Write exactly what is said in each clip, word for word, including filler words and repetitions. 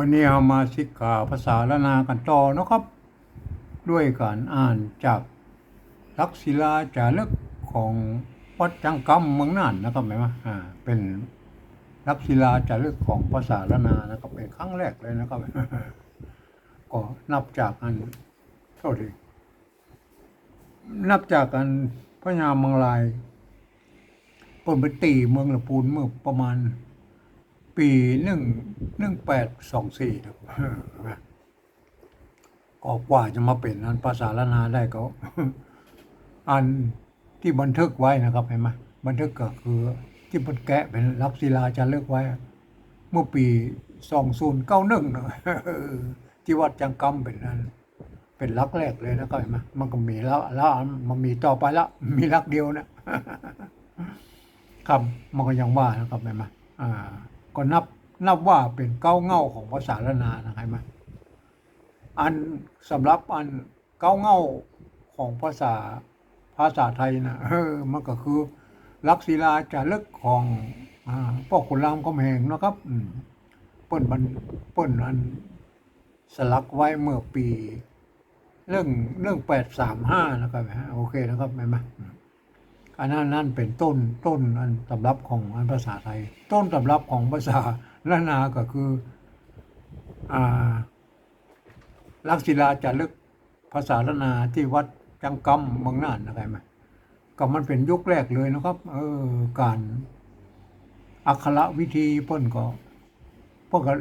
วันนี้เฮามาศึกษาภาษาล้านนากั๋นต่อเนาะครับ ด้วยก๋านอ่านจากหลักศิลาจ๋ารึกของวัดจังกำเมืองน่านนะครับ หันก่อ อ่า เป๋นหลักศิลาจ๋ารึกของภาษาล้านนานะครับ เป๋นครั้งแรกเลยนะครับ ก็นับจากอัน โต้ษที นับจากอันพญามังราย เปิ้นไปตี๋เมืองละปูนเมื่อประมาณปี๋นึ่ง หนึ่งแปดสองสี่ นะ ก็กว่าจะมาเป๋นอันภาษาล้านนาได้ก็ อันตี้บันทึกไว้นะครับ หันก่อ บันทึกก็คือตี้เปิ้นแกะเป๋นหลักศิลาจ๋ารึกไว้ เมื่อปี๋สองศูนย์เก้าหนึ่งนะ ตี้วัดจังกำเป๋นอัน เป๋นหลักแรกเลยนะครับ หันก่อ มันก็มีแล้ว แล้วมันมีต่อไปละ มีหลักเดียวนะ ครับ มันก็ยังว่านะครับ หันก่อ อ่า ก็นับ นับว่าเป๋นเก๊าเหง้าของภาษาล้านนานะ หันก่อ อันสำหรับอันเก๊าเหง้าของภาษา ภาษาไทยนะ เออ มันก็คือหลักศิลาจ๋ารึกของ อ่า ป้อขุนรามคำแหงนะครับ อืม เปิ้นบัน เปิ้นอันสลักไว้เมื่อปี๋นึ่ง หนึ่งแปดสามห้านะครับ หันก่อ โอเคนะครับ หันก่อ อืม อันนั้น นั่นเป๋นต้น ต้นอันตำรับของอันภาษาไทย ต้นตำรับของภาษาล้านนาก็คือ อ่า หลักศิลาจ๋ารึกภาษาล้านนาตี้วัดจังกำเมืองน่านนะครับ หันก่อ ก็มันเป๋นยุคแรกเลยนะครับ เออ ก๋านอักขระวิธีเปิ้นก็ เปิ้นก็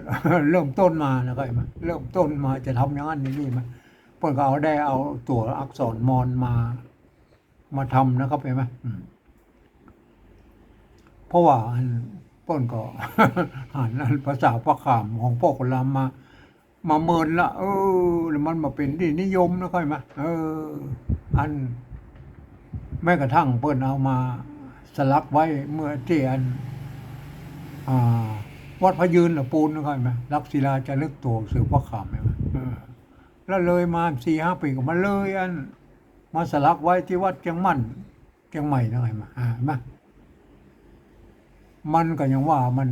เริ่มต้นมานะครับ หันก่อ เริ่มต้นมาจะทำอย่างนั้นอย่างนี้มา เปิ้นก็เอา ได้เอาตั๋วอักษรมอญมา มาทำนะครับ หันก่อ อืม เพราะว่าอันเปิ้นก็ หันอันภาษาพระขามของป้อขุนรามมา มาเมินละ เออ แล้วมันมาเป๋นตี้นิยมนะครับ หันก่อ เออ อัน แม้กระทั่งเปิ้นเอามาสลักไว้เมื่อตี้อัน อ่า วัดพระยืนละปูนนะครับ หันก่อ หลักศิลาจ๋ารึกตั๋วหนังสือพระขาม หันก่อ เออ แล้วเลยมาสี่ห้าปี๋ก็มาเลยอัน มาสลักไว้ตี้วัดเจียงมั่น เจียงใหม่นะ หันก่อ อ่า หันก่อ มันก็ยังว่ามัน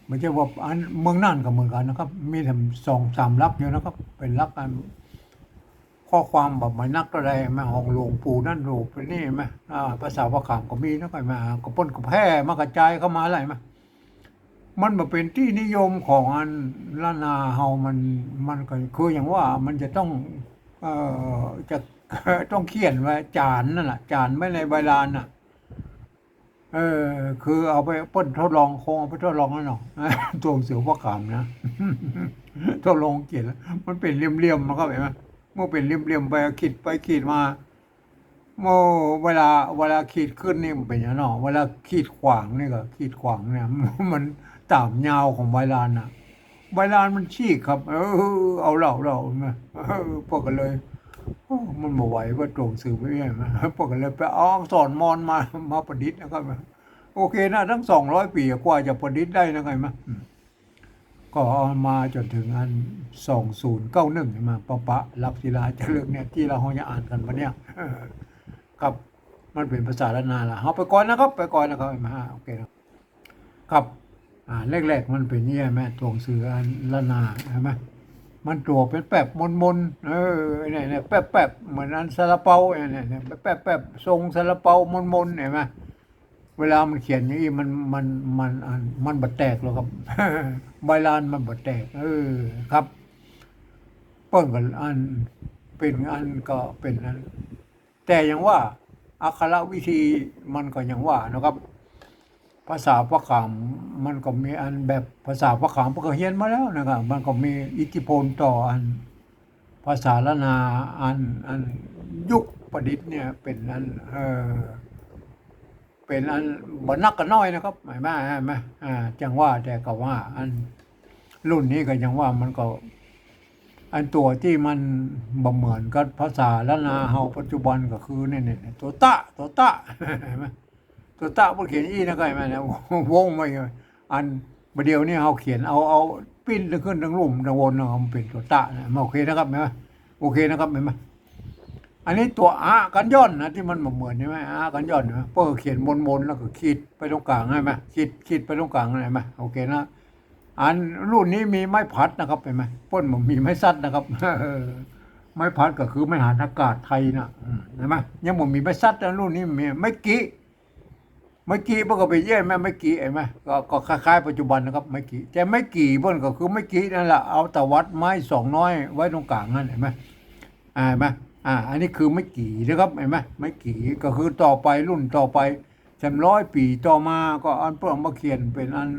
บ่ใจ้ว่าอันเมืองน่านก็เหมือนกั๋นนะครับ มีแต่สองสามหลักอยู่นะครับ เป๋นหลักอัน ข้อความบ่หมายนักเต้าใด หันก่อ ของหลวงปู่นั่นหลวงปู่นี่ หันก่อ อ่า ภาษาพระขามก็มีนะ หันก่อ อ่า ก็เปิ้นก็แผ่มากระจายเข้ามาหลาย หันก่อ มันบ่เป๋นตี้นิยมของอันล้านนาเฮา มัน มันก็คืออย่างว่ามันจะต้อง เอ่อ จะ ต้องเขียนไว้ จ๋านนั่นแหละ จ๋านไว้ในใบลานน่ะ เออ คือเอาไปเปิ้นทดลอง คงเอาไปทดลองนั่นเนาะ ตั๋วหนังสือพระขามนะ ทดลองเขียนแล้ว มันเป๋นเหลี่ยมๆ มันก็เป๋น หันก่อ มันเป๋นเหลี่ยมๆ ไปขีดไปขีดมา โอ้ เวลา เวลาขีดขึ้นนี่มันเป๋นหยังเนาะ เวลาขีดขวางนี่ก็ ขีดขวางเนี่ย มันต๋ามยาวของใบลานน่ะ ใบลานมันฉีกครับ เออ เอาแล้ว เอาแล้วนะ เออ เปิ้นก็เลย โอ้ มันบ่ไหวว่าตั๋วหนังสือไปเนี่ยนะ เปิ้นก็เลยไปเอาอักษรมอญมา มาประดิษฐ์นะครับ โอเคนะ ตั้งสองร้อยปี๋กว่าจะประดิษฐ์ได้นะ หันก่อ อืม ก็เอามาจ๋นเถิงอันสองศูนย์เก้าหนึ่ง หันก่อ ปะปะหลักศิลาจ๋ารึกเนี่ย ตี้เฮาจะอ่านกั๋นวันเนี้ย ครับ มันเป๋นภาษาล้านนาละ เฮาไปก่อนนะครับ ไปก่อนนะครับ หันก่อ โอเคนะ ครับ อ่า แรกๆ มันเป๋นอย่างนี้ หันก่อ ตั๋วหนังสืออันล้านนา หันก่อ มันตั๋วเป๋นแป๊บมนๆ เออ เนี่ย เนี่ย แป๊บๆ เหมือนอันซาลาเปา เนี่ย เนี่ย แป๊บๆ ทรงซาลาเปามนๆ หันก่อ เวลามันเขียนอย่างนี้ มัน มัน มัน อัน มันบ่แตกหรอกครับ ใบลานมันบ่แตก เออ ครับ เปิ้นก็อัน เป๋นอันก็เป๋นอัน แต่อย่างว่า อักขระวิธีมันก็อย่างว่านะครับ ภาษาพระขามมันก็มีอันแบบภาษาพระขามเปิ้นก็เฮียนมาแล้วนะครับ มันก็มีอิทธิพลต่ออันภาษาล้านนาอัน อันยุคประดิษฐ์เนี่ยเป๋นอัน เอ่อ เป๋นอันบ่นักก็น้อยนะครับ หันก่อ หันก่อ อ่า จั่งว่าแต่ก็ว่าอันรุ่นนี้ก็ยังว่ามันก็ อันตั๋วตี้มันบ่เหมือนกับภาษาล้านนาเฮาปัจจุบันก็คือเนี่ย เนี่ย ตั๋วตะ ตั๋วตะ หันก่อ ตั๋วตะเปิ้นเขียนอี้นะ หันก่อ หันก่อ เนี่ย วงไว้ อันบ่าเดี่ยวนี้เฮาเขียนเอา เอาปิ้นตึงขึ้นตึงลุ่มตึงวนเนาะ มันเป๋นตั๋วตะนะ โอเคนะครับ หันก่อ โอเคนะครับ หันก่อ อันนี้ตั๋วอะกัญญอนนะ ตี้มันบ่เหมือน หันก่อ อะกัญญอน หันก่อ เปิ้นเขียนวนๆ แล้วก็ขีดไปตรงก๋าง หันก่อ ขีด ขีดไปตรงก๋าง หันก่อ โอเคนะ อันรุ่นนี้มีไม้ผลัดนะครับ หันก่อ เปิ้นบ่มีไม้ซัดนะครับ ไม้ผลัดก็คือไม้หันอากาศไทยน่ะ อืม หันก่อ ยังบ่มีไม้ซัดนะ รุ่นนี้มีไม้กี่ ไม้กี่เปิ้นก็เป๋นเอี้ยแม่ ไม้กี่ หันก่อ ก็ ก็คล้ายๆ ปัจจุบันนะครับ ไม้กี่ แต่ไม้กี่เปิ้นก็คือไม้กี่นั่นแหละ เอาตวัดไม้สองน้อยไว้ตรงก๋างหั้น หันก่อ อ่า หันก่อ อ่า อันนี้คือไม้กี่นะครับ หันก่อ ไม้กี่ก็คือต่อไป รุ่นต่อไป แซมร้อยปี๋ต่อมาก็อันเปิ้นเอามาเขียนเป๋นอัน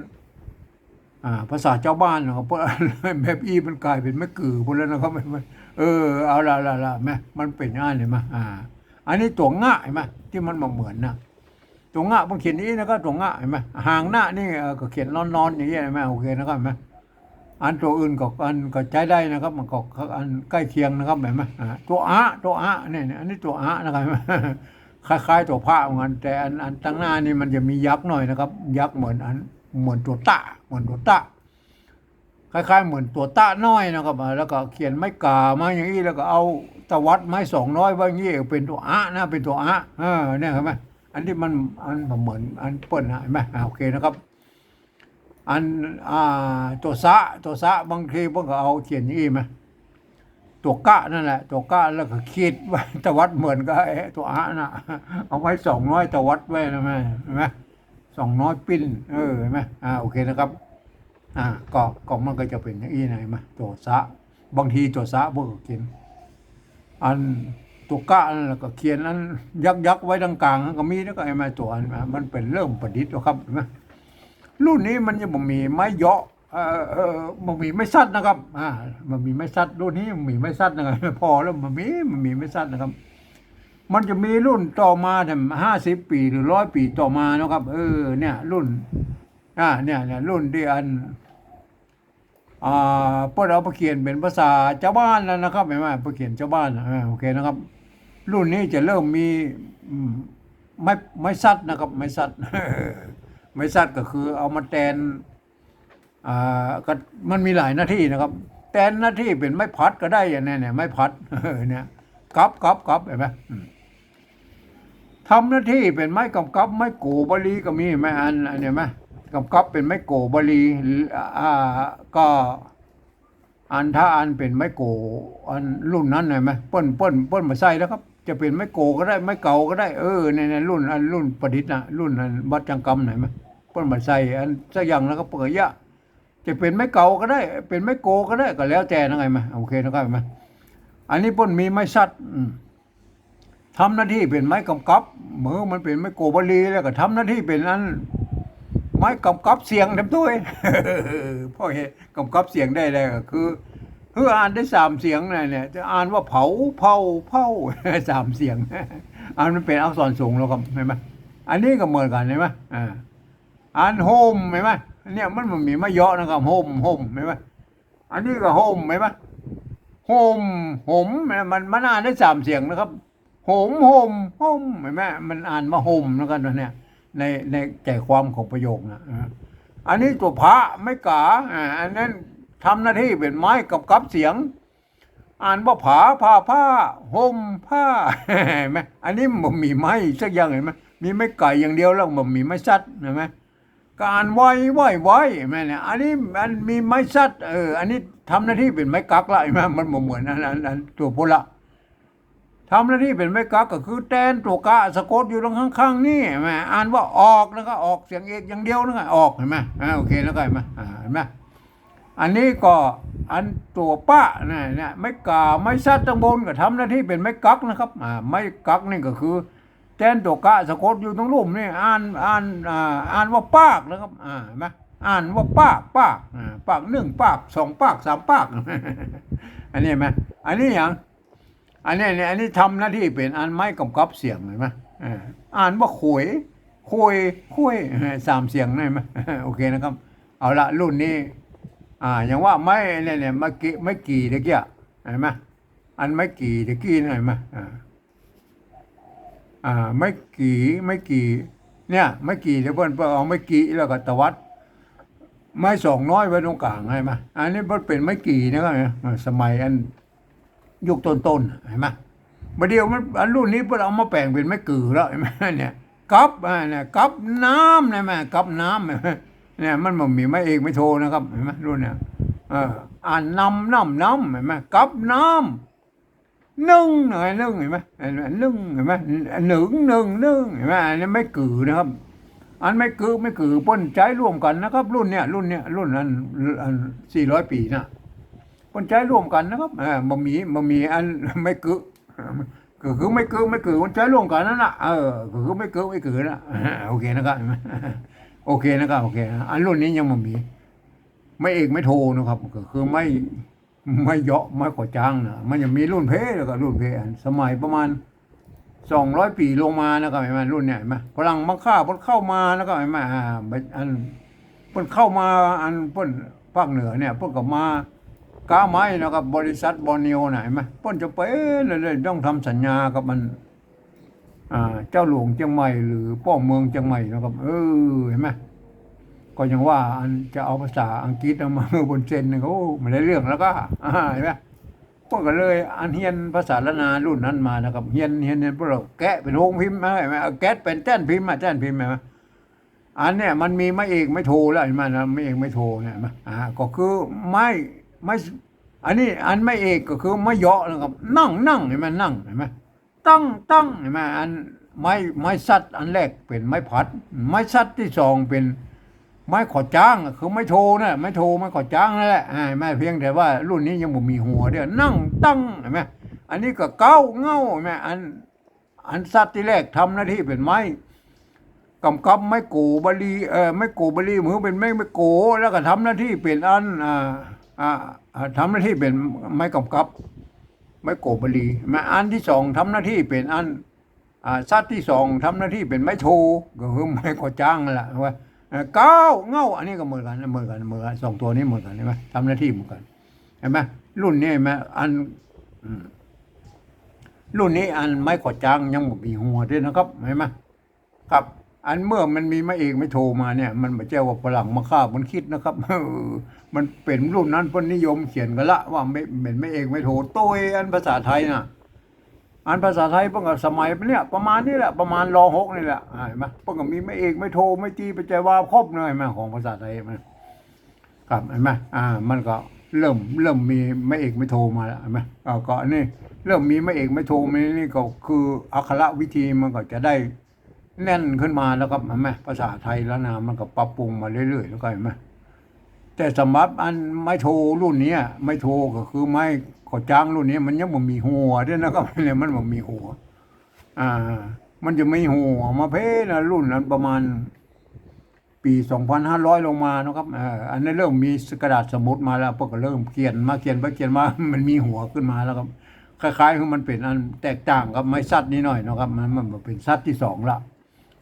อ่า ภาษาจาวบ้านนะครับ เปิ้นแบบอี้มันก๋ายเป๋นไม้กือไปแล้วนะครับ เออ เอาละละละ หันก่อ มันเป๋นอย่างนั้น หันก่อ อ่า อันนี้ตั๋วงะ หันก่อ ตี้มันบ่เหมือนนะ ตั๋วงะเปิ้นเขียนอย่างอี้นะครับ ตั๋วงะ หันก่อ หางนะนี่ เอ่อ ก็เขียนนอนๆ อย่างเงี้ย หันก่อ โอเคนะครับ หันก่อ อันตั๋วอื่นก็ อันก็ใจ๊ได้นะครับ มันก็อันใก้เคียงนะครับ หันก่อ อ่า ตั๋วอะ ตั๋วอะ เนี่ย เนี่ย อันนี้ตั๋วอะนะครับ คล้ายๆ ตั๋วพระเหมือนกัน แต่อัน อันตังหน้านี่มันจะมียักษ์หน่อยนะครับ ยักษ์เหมือนอัน เหมือนตั๋วตะ เหมือนตั๋วตะ คล้ายๆ เหมือนตั๋วตะน้อยนะครับ อ่า แล้วก็เขียนไม้ก๋ามาอย่างอี้ แล้วก็เอาตวัดไม้สองน้อยไว้อย่างอี้ เป๋นตั๋วอะนะ เป๋นตั๋วอะ เออ เนี่ยหันก่อ อันนี้มัน อันบ่เหมือนอันเปิ้นนะ หันก่อ อ่า โอเคนะครับ อัน อ่า ตั๋วสะ ตั๋วสะ บางทีเปิ้นก็เอาเขียนอย่างอี้ หันก่อ ตั๋วกะนั่นแหละ ตั๋วกะ แล้วก็ขีดไว้ ตวัดเหมือนกับไอ้ตั๋วอะนะ เอาไม้สองน้อยตวัดไว้นะ หันก่อ หันก่อ สองน้อยปิ้น เออ หันก่อ อ่า โอเคนะครับ อ่า ก็ ก็มันก็จะเป๋นอย่างอี้นะ หันก่อ ตั๋วสะ บางทีตั๋วสะเปิ้นก็เขียน อันตั๋วกะนั่นแหละก็เขียนอันยักษ์ๆ ไว้ตรงก๋างก็มี แล้วก็ไอ้ไม้ตั๋วอัน มันเป๋นเริ่มประดิษฐ์แล้วครับ หันก่อ รุ่นนี้มันยังบ่มีไม้เยาะ เอ่อ เอ่อ บ่มีไม้ซัดนะครับ อ่า บ่มีไม้ซัด รุ่นนี้บ่มีไม้ซัดนะครับ ผ่อแล้วบ่มี บ่มีไม้ซัดนะครับ มันจะมีรุ่นต่อมาแถมห้าสิบปี๋หรือร้อยปี๋ต่อมานะครับ เออ เนี่ย รุ่น อ่า เนี่ย เนี่ย รุ่นตี้อัน อ่า เปิ้นเอาไปเขียนเป๋นภาษาจาวบ้านแล้วนะครับ หันก่อ ไปเขียนจาวบ้าน อ่า โอเคนะครับ รุ่นนี้จะเริ่มมี อืม ไม้ ไม้ซัดนะครับ ไม้ซัด ไม้ซัดก็คือเอามาแตน อ่า ก็มันมีหลายหน้าตี้นะครับ แตนหน้าตี้เป๋นไม้ผลัดก็ได้ อย่างเนี้ย เนี่ย ไม้ผลัด เนี่ย กับ กับ กับ หันก่อ อืม ทำหน้าตี้เป๋นไม้ก๋ำกับ ไม้โกบาลีก็มี หันก่อ อัน อันนี้หันก่อ ก๋ำกับเป๋นไม้โกบาลี อ่า ก็ อันถ้าอันเป๋นไม้โก อันรุ่นนั้นหันก่อ เปิ้น เปิ้น เปิ้นบ่ใส่แล้วครับ จะเป๋นไม้โกก็ได้ ไม้เก่าก็ได้ เออ เนี่ย เนี่ย รุ่น อันรุ่นประดิษฐ์นะ รุ่นอันวัดจังกำหันก่อ เปิ้นบ่ใส่อันสักอย่างแล้วก็เป๋นยะ จะเป๋นไม้เก่าก็ได้ เป๋นไม้โกก็ได้ ก็แล้วแต่นะ หันก่อ โอเคนะครับ หันก่อ อันนี้เปิ้นมีไม้ซัด อืม ทำหน้าตี้เป๋นไม้ก๋ำกับ เมื่อมันเป๋นไม้โกบาลีแล้วก็ทำหน้าตี้เป๋นอัน ไม้ก๋ำกับเสียงแถมตวย เพราะเหตุก๋ำกับเสียงได้แล้วก็คือ คืออ่านได้สามเสียงนะเนี่ย จะอ่านว่าเผา เผา เผา สามเสียง อันมันเป๋นอักษรสูงแล้วครับ หันก่อ อันนี้ก็เหมือนกั๋น หันก่อ อ่า อันห่ม หันก่อ เนี่ยมัน มันมีไม้เยาะนะครับ ห่ม ห่ม หันก่อ อันนี้ก็ห่ม หันก่อ ห่ม ห่ม มัน มันอ่านได้สามเสียงนะครับ หม ห่ม ห่ม หันก่อ มันอ่านว่าห่มนะครับ เนี่ย ใน ในใจ๋ความของประโยคนะ อ่า อันนี้ตั๋วผา ไม้ก๋า อ่า อันนั้นทำหน้าตี้เป๋นไม้ก๋ำกับเสียง อ่านว่าผา ผา ผ้า ห่ม ผ้า หันก่อ อันนี้มันบ่มีไม้สักอย่าง หันก่อ มีไม้ไก่อย่างเดียวแล้ว บ่มีไม้ซัด หันก่อ ก็อ่านไว้ ไว้ ไว้ หันก่อ เนี่ย อันนี้มันมีไม้ซัด เออ อันนี้ทำหน้าตี้เป๋นไม้กั๊กละ หันก่อ มันบ่เหมือนอัน อัน อันตั๋วพู้นละ ทำหน้าตี้เป๋นไม้กั๊กก็คือแตนตั๋วกะสะกดอยู่ตรงข้างๆ นี่ หันก่อ อ่านว่าออกนะครับ ออกเสียงเอกอย่างเดียวนะครับ ออก หันก่อ อ่า โอเค แล้วก็หันก่อ อ่า หันก่อ อันนี้ก็อันตั๋วปะนะ เนี่ย ไม้ก๋า ไม้ซัดตังบนก็ทำหน้าตี้เป๋นไม้กั๊กนะครับ อ่า ไม้กั๊กนี่ก็คือ แตนตั๋วกะสะกดอยู่ตรงลุ่มนี่ อ่าน อ่าน อ่า อ่านว่าปากนะครับ อ่า หันก่อ อ่านว่าปาก ปาก อ่า ปากนึ่ง ปากสอง ปากสาม ปาก อันนี้หันก่อ อันนี้หยัง อันนี้ เนี่ย อันนี้ทำหน้าตี้เป๋นอันไม้ก๋ำกับเสียง หันก่อ อ่า อ่านว่าขวย ขวย ขวย สามเสียง หันก่อ โอเคนะครับ เอาละ รุ่นนี้ อ่า อย่างว่าไม้เนี่ย เนี่ย ไม้กี่ ไม้กี่ตะกี้ หันก่อ อันไม้กี่ตะกี้นั่น หันก่อ อ่า อ่า ไม้กี่ ไม้กี่ เนี่ย ไม้กี่ เดี๋ยวเปิ้น เปิ้นเอาไม้กี่แล้วก็ตวัดไม้สองน้อยไว้ตรงก๋าง หันก่อ อันนี้มันเป๋นไม้กี่นะครับ เนี่ย อ่า สมัยอันยุคต้นๆ หันก่อ บ่าเดี่ยวมัน อันรุ่นนี้เปิ้นเอามาแป๋งเป๋นไม้กือแล้ว หันก่อ เนี่ย กับ อ่า เนี่ย กับน้ำ หันก่อ กับน้ำ เนี่ยมันบ่มีไม้เอกไม้โทนะครับ หันก่อ รุ่นเนี่ย เออ อ่านนำ น้ำ น้ำ หันก่อ กับน้ำ นึ่ง นึ่ง หันก่อ นึ่ง หันก่อ นึ่ง นึ่ง นึ่ง หันก่อ อันนี้ไม้กือนะครับ อันไม้กือ ไม้กือเปิ้นใจ๊ร่วมกั๋นนะครับ รุ่นเนี่ย รุ่นเนี่ย รุ่นอัน อันสี่ร้อยปี๋นะ เปิ้นใจ๊ร่วมกั๋นนะครับ เออ บ่มี บ่มีอันไม้กือ ก็คือไม้กือ ไม้กือ เปิ้นใจ๊ร่วมกั๋นนั่นน่ะ เออ ก็คือไม้กือ ไม้กือน่ะ โอเคนะครับ โอเคนะครับ โอเคนะ อันรุ่นนี้ยังบ่มี ไม้เอกไม้โทนะครับ ก็คือไม้ ไม้เยาะ ไม้ขอจ๊างนะ มันจะมีรุ่นเพแล้วก็รุ่นเพ อันสมัยประมาณสองร้อยปี๋ลงมานะครับ หันก่อ รุ่นเนี่ย หันก่อ ฝรั่งมังค่าเปิ้นเข้ามานะครับ หันก่อ อ่า อัน เปิ้นเข้ามา อันเปิ้นภาคเหนือเนี่ย เปิ้นก็มาก๊าไม้นะครับ บริษัทบอร์เนียวน่ะ หันก่อ เปิ้นจะไปเรื่อยๆ ต้องทำสัญญากับมัน อ่า เจ้าหลวงเจียงใหม่หรือป้อเมืองเจียงใหม่นะครับ เออ หันก่อ ก็ยังว่าอันจะเอาภาษาอังกฤษเอามาเปิ้นเซ็นเนี่ย โอ้ บ่ได้เรื่องแล้วก็ อ่า หันก่อ เปิ้นก็เลยอันเฮียนภาษาล้านนารุ่นนั้นมานะครับ เฮียน เฮียน เฮียน เปิ้นก็แกะเป๋นโฮงพิมพ์มา หันก่อ แกะเป๋นแต้นพิมพ์มา แต้นพิมพ์มา อันเนี่ยมันมีไม้เอกไม้โทแล้ว หันก่อ นะ ไม้เอกไม้โทเนี่ย หันก่อ อ่า ก็คือไม้ ไม้ อันนี้อันไม้เอกก็คือไม้เยาะนะครับ นั่ง นั่ง หันก่อ นั่ง หันก่อ ตั้ง ตั้ง หันก่อ อันไม้ ไม้สัตว์อันแรกเป๋นไม้ผัด ไม้สัตว์ตี้สองเป๋นไม้ขอจ๊าง คือไม้โทน่ะ ไม้โท ไม้ขอจ๊างนั่นแหละ อ่า หันก่อ เพียงแต่ว่ารุ่นนี้ยังบ่มีหัวเดียว นั่ง ตั้ง หันก่อ อันนี้ก็เก๊า เง่า หันก่อ อัน อันสัตว์ตี้แรกทำหน้าตี้เป๋นไม้ก๋ำกับ ไม้โกบาลี เอ่อ ไม้โกบาลี หือเป๋นไม้ ไม้โก แล้วก็ทำหน้าตี้เป๋นอัน อ่า อ่า อ่า ทำหน้าตี้เป๋นไม้ก๋ำกับ ไม้โกบาลี ไม้อันตี้สองทำหน้าตี้เป๋นอัน อ่า สัตว์ตี้สองทำหน้าตี้เป๋นไม้โท ก็คือไม้ขอจ๊างนั่นแหละ ว่า เอ่อ เก๊า เง่า อันนี้ก็เหมือนกั๋น เหมือนกั๋น เหมือนกั๋น สองตั๋วนี้เหมือนกั๋น หันก่อ ทำหน้าตี้เหมือนกั๋น หันก่อ รุ่นนี้หันก่อ อัน อืม รุ่นนี้อันไม้ขอจ๊างยังบ่มีหัวเดียวนะครับ หันก่อ ครับ อันเมื่อมันมีไม้เอกไม้โทมาเนี่ย มันบ่ใจ้ว่าฝรั่งมังค่าเปิ้นกึ๊ดนะครับ เออ มันเป๋นรุ่นนั้นเปิ้นนิยมเขียนกั๋นละ ว่าไม้ เป๋นไม้เอกไม้โท โตยอันภาษาไทยน่ะ อันภาษาไทยเปิ้นก็สมัยเนี่ย ประมาณนี้แหละ ประมาณ ร.หก นี่แหละ อ่า หันก่อ เปิ้นก็มีไม้เอกไม้โท ไม้ตรี บ่ใจ้ว่าครบเลย หันก่อ ของภาษาไทยมัน ครับ หันก่อ อ่า มันก็เริ่ม เริ่มมีไม้เอกไม้โทมาแล้ว หันก่อ อ่า ก็อันนี้เริ่มมีไม้เอกไม้โทมานี่ ก็คืออักขระวิธีมันก็จะได้แน่นขึ้นมาแล้วครับ หันก่อ ภาษาไทยล้านนามันก็ปรับปรุงมาเรื่อยๆ แล้วก็ หันก่อ แต่สำหรับอันไม้โทรุ่นเนี้ย ไม้โทก็คือไม้ขอจ๊างรุ่นนี้ มันยังบ่มีหัวเดียวนะครับ เนี่ยมันบ่มีหัว อ่า มันจะมีหัวมาเพ้อนะ รุ่นนั้นประมาณ ปี๋สองพันห้าร้อยลงมานะครับ เอ่อ อันนี้เริ่มมีกระดาษสมุดมาแล้ว เปิ้นก็เริ่มเขียนมา เขียนไปเขียนมา มันมีหัวขึ้นมาแล้วครับ คล้ายๆ คือมันเป๋นอันแตกต่างกับไม้สัตว์นิดหน่อยนะครับ มัน มันเป๋นสัตว์ตี้สองละ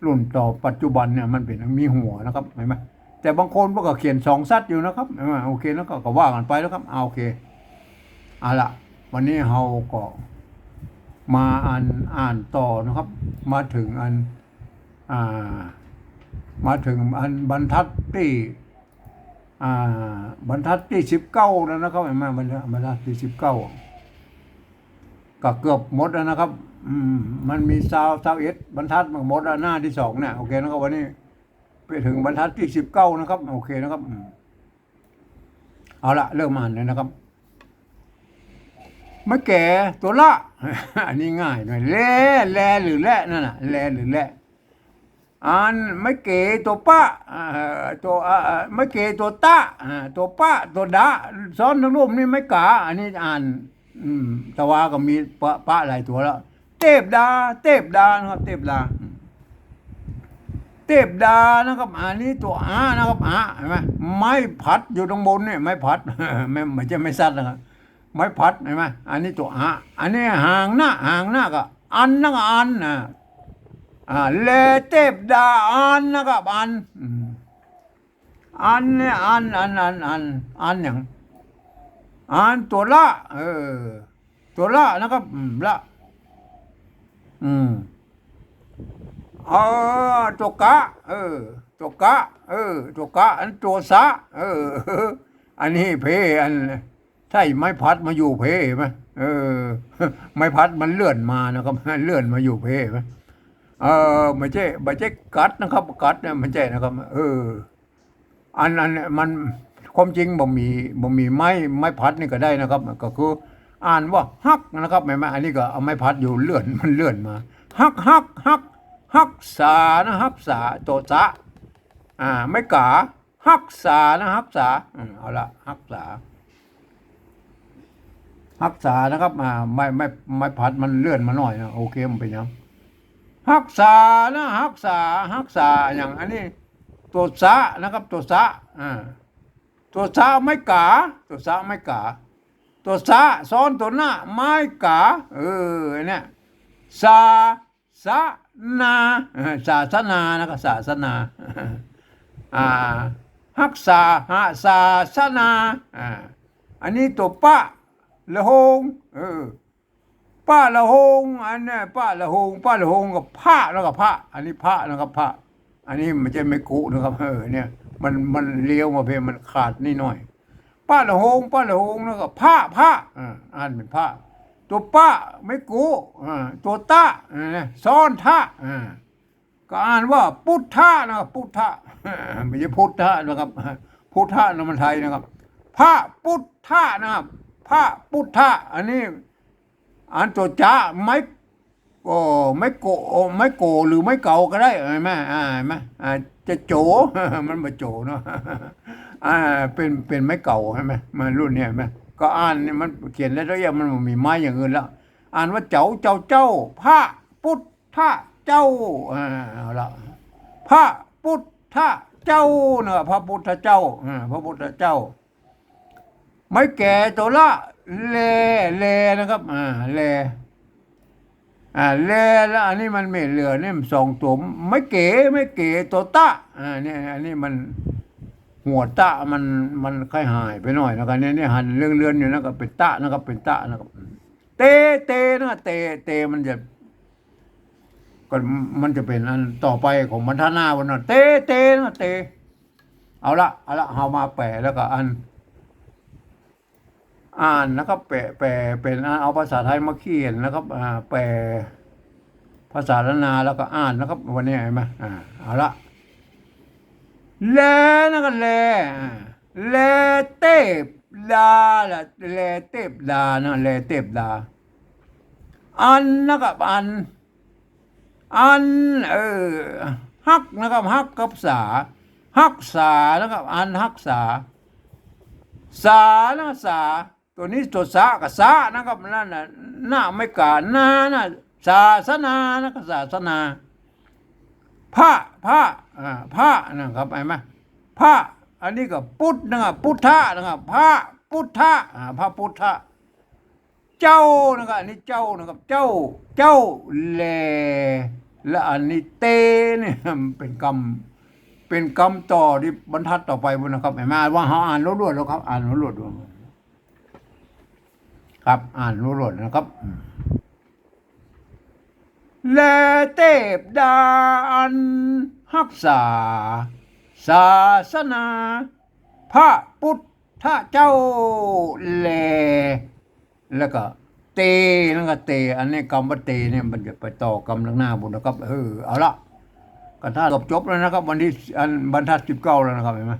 รุ่นต่อปัจจุบันเนี่ยมันเป๋นมีหัวนะครับ หันก่อ แต่บางคนเปิ้นก็เขียนสองสัตว์อยู่นะครับ อ่า โอเค แล้วก็ ก็ว่ากั๋นไปแล้วครับ อ่า โอเค เอาละ วันนี้เฮาก็มาอันอ่านต่อนะครับ มาเถิงอัน อ่า มาเถิงอันบรรทัดตี้ อ่า บรรทัดตี้สิบเก้าแล้วนะครับ หันก่อ บรรทัด บรรทัดตี้สิบเก้า ก็เกือบหมดแล้วนะครับ อืม มันมีซาว ซาวเอ็ด บรรทัด มันหมดแล้ว หน้าตี้สองเนี่ย โอเคนะครับ วันนี้ไปเถิงบรรทัดตี้สิบเก้านะครับ โอเคนะครับ อืม เอาละ เริ่มอ่านเลยนะครับ ไม้แก๋ตั๋วละ อันนี้ง่ายหน่อย แล แลหรือและนั่นน่ะ แลหรือและ อันไม้เก๋ตั๋วปะ เอ่อ ตั๋ว เอ่อ ไม้เก๋ตั๋วตะ อ่า ตั๋วปะ ตั๋วดะ ซ้อนตังลุ่มนี่ไม้ก๋า อันนี้อ่าน อืม ตะวาก็มีปะ ปะหลายตั๋วแล้ว เตบดา เตบดานะครับ เตบดา อืม เตบดานะครับ อันนี้ตั๋วอะนะครับ อะ หันก่อ ไม้ผัดอยู่ตังบนเนี่ย ไม้ผัด ไม่ ไม่ใจ้ไม้สัตว์นะครับ ไม้ผัด หันก่อ อันนี้ตั๋วอะ อันนี้หางนะ หางนะก็ อันนะครับ อันนะ อ่า แลเตบดาอันนะครับ อัน อืม อันเนี่ย อัน อัน อัน อัน อันหยัง อันตั๋วละ เออ ตั๋วละนะครับ อืม ละ อืม เออ ตั๋วกะ เออ ตั๋วกะ เออ ตั๋วกะ อันตั๋วสะ เออ อันนี้เพ้ อัน ใจ้ไม้ผัดมาอยู่เพ้ หันก่อ เออ ไม้ผัดมันเลื่อนมานะครับ เลื่อนมาอยู่เพ้ หันก่อ เออ ไม่ใจ้ ไม่ใจ้กัดนะครับ กัดเนี่ยไม่ใจ้นะครับ เออ อัน อัน มัน ความจริงบ่มี บ่มีไม้ ไม้ผัดนี่ก็ได้นะครับ ก็คืออ่านว่าฮักนะครับ เห็นไหม อันนี้ก็เอาไม้ผัดอยู่ เลื่อน มันเลื่อนมา ฮัก ฮัก ฮัก ฮักษานะ ฮักษา โตสะ อ่า ไม้ก๋า ฮักษานะ ฮักษา อืม เอาละ ฮักษา ฮักษานะครับ อ่า ไม้ ไม้ ไม้ผัดมันเลื่อนมาหน่อยนะ โอเค มันเป็นหยัง ฮักษานะ ฮักษา ฮักษา อย่างอันนี้ โตสะนะครับ โตสะ อ่า โตสะ ไม้ก๋า โตสะ ไม้ก๋า โตสะ ซ้อนโตหน้า ไม้ก๋า เออ อันเนี้ย ศาสนา เออ ศาสนานะครับ ศาสนา อ่า ฮักษา หา ศาสนา อ่า อันนี้โตปะละโหง เออ ปะละโหง อันเนี้ย ปะละโหง ปะละโหงกับพระนะครับ พระ อันนี้พระนะครับ พระ อันนี้มันจะไม่กุนะครับ เออ เนี่ย มัน มันเลี้ยวมาเพียง มันขาดนิดหน่อย ปะละโหง ปะละโหง แล้วก็พระ พระ อ่า อ่านเป็นพระ ตัวปะไม่กุ อ่า ตัวตะ อ่า ซ้อนทะ อ่า ก็อ่านว่าปุทธะนะครับ ปุทธะ ไม่ใช่พุทธะนะครับ พุทธะนะมันไทยนะครับ พระปุทธะนะครับ พระปุทธะ อันนี้ อันตัวจะ ไม้ โอ้ ไม้โก ไม้โกหรือไม้เก๋าก็ได้ เห็นไหม อ่า เห็นไหม อ่า จะโจ มันบ่โจเนาะ อ่า เป็น เป็นไม้เก๋า เห็นไหม มันรุ่นเนี้ย เห็นไหม ก็อ่านนี่มันเขียนได้ทุกอย่าง มันบ่มีไม้อย่างอื่นแล้ว อ่านว่าเจ๋า เจ้า เจ้า พระปุทธะเจ้า อ่า เอาละ พระปุทธะเจ้านะครับ พระปุทธเจ้า อ่า พระปุทธเจ้า ไม้แก๋ตัวละ แล แลนะครับ อ่า แล อ่า แล แล้วอันนี้มันไม่เหลือ นี่มันสองตัว ไม้เก๋ ไม้เก๋ ตัวตะ อ่า เนี่ย อันนี้มันหัวตะมัน มันค่อยหายไปหน่อยนะครับ เนี่ย เนี่ย หันเลื่อนๆอยู่นะ ก็เป็นตะนะครับ เป็นตะนะครับ เต เตนะ เต เต มันจะ ก็มันจะเป็นอันต่อไปของบรรทัดหน้าวันนั้น เต เตนะ เต เอาละ เอาละ เฮามาแปลแล้วก็อัน อ่านนะครับ แปล แปลเป็น อ่า เอาภาษาไทยมาเขียนนะครับ อ่า แปลภาษาล้านนาแล้วก็อ่านนะครับ วันนี้เห็นไหม อ่า เอาละ แลนะครับ แล อ่า แลเตปดาละ แลเตปดานะ แลเตปดา อันนะครับ อัน อัน เออ ฮักนะครับ ฮักกับษา ฮักษานะครับ อันฮักษา ษานะ ษา ตัวนี้ตัวสะกับสะนะครับ นั่นน่ะ นะ ไม้ก๋า นานะ ศาสนานะครับ ศาสนา พระ พระ อ่า พระนะครับ เห็นไหม พระ อันนี้ก็ปุทธนะครับ ปุทธะนะครับ พระปุทธะ อ่า พระปุทธะ เจ้านะครับ อันนี้เจ้านะครับ เจ้า เจ้า แล และอันนี้เตเนี่ย เป็นกำ เป็นกำต่อที่บรรทัดต่อไปบุ้นนะครับ เห็นไหม ว่าเฮาอ่านรวดๆแล้วครับ อ่านรวดๆดูครับ อ่านรวดๆนะครับ อืม แลเตปดาอันฮักษา ศาสนา พระปุทธเจ้า แล แล้วก็เต แล้วก็เต อันนี้กำว่าเตเนี่ย มันจะไปต่อกำข้างหน้าบุ้นนะครับ เออ เอาละ ก็ถ้าเกือบจบแล้วนะครับ วันที่ อัน บรรทัดสิบเก้าแล้วนะครับ เห็นไหม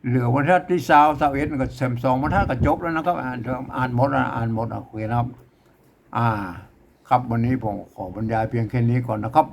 เหลือวันทัดที่ซาว ซาวเอ็ดก็แซมสองวันทัดก็จบแล้วนะครับ อ่านเถอะ อ่านหมดนะ อ่านหมดนะ โอเคนะครับ อ่า ครับ วันนี้ผมขอบรรยายเพียงแค่นี้ก่อนนะครับ